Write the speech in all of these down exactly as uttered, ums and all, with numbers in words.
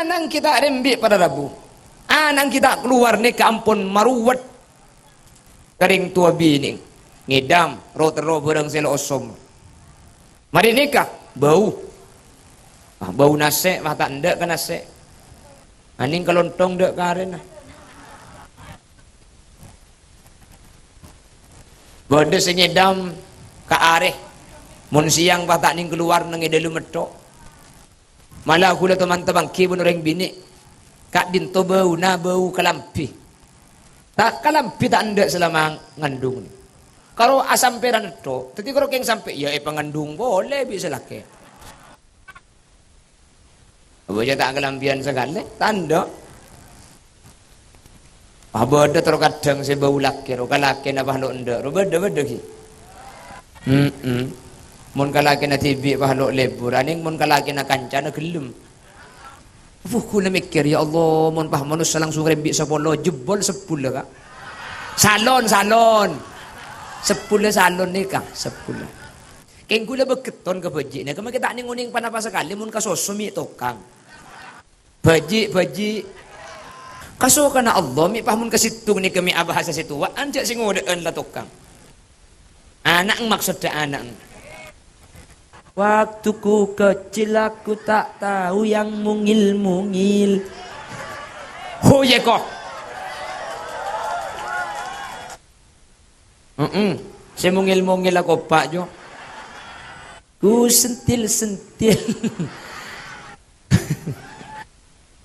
Ana'na ghi' ta' rembi' para rabu. Ana'na ghi' ta' kalowar nèka ampon marowet. Ka rèng towa binè', ngèdhâm, ro-terro bhârâng sè la osom. Marè nèka, bâu. Ah, bâu nasè', wah ta' endâ' ka nasè'. Anèng ka lontong dâ' karèna. Bâdâ sè ngèdhâm ka arè. Mon sèyang, wah ta' nèng kalowar neng è dâlem ètto'. Mala ghulâ toman tapangghi bân orèng binè', ka'dinto bâuna bâu kalambhi. Ta-, kalambhi ta' endâ' salama ngandhung. Karo asampèran ètto', dhâddhi karo kèng sampè', ya èpangandhung polè bi' sè lakè'. Apa jhâ' ta' kalambhiyân sakalè, ta' endâ'. Ah, bâdâ terro kadhâng sè bâu lakè' ro, ka lakèna pas lo' endâ' ro, bâdâ, bâdâ ghi. Mm-mm. Mon ka lakèna dhibi' pas lo' lebur, anèng mon ka lakèna kancana ghellem. Wuh, ghulâ mèkkèr, "Ya Allah, mon pas manossa langsung rembi' sapolo, jebol sabbulâ, Ka'." Salon, salon. Sabbulâ salon nèka, sabbulâ. Kèng ghulâ bâghetton ka bhâji'na, kemma kè ta' nèng-onèng pa-napa sakalè mon ka sosso mè' tokang. Bhâji', bhâji'. Kasokanna Allah, mè' pas mon ka sèttong nèka mè' abhâsa sè towa, anjâ' sè ngodâ'ân la tokang. Ana'na, maksoddhâ ana'na. Waktuku kecil aku tak tahu yang mungil-mungil. Ho, yè, ko. Heeh. Sè mongel-mongel la kopa', Jo. Ku sentil-sentil.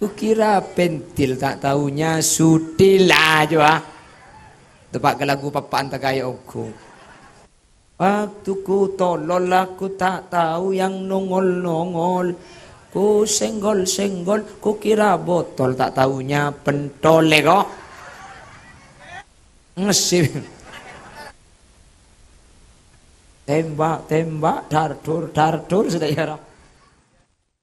Ku kira pentil, tak taunya sutil, ah, Jo, ah. Teppa' ka lagu pappa'an ta' kaya ongghu. Waktu ku tolol, aku tak tahu yang nongol-nongol. Ku senggol-senggol, ku kira botol, tak taunya pentol, lè, ko. Ngesi. Tembak, tembak, dar, dur, dar, dur, sudah ya, Rob.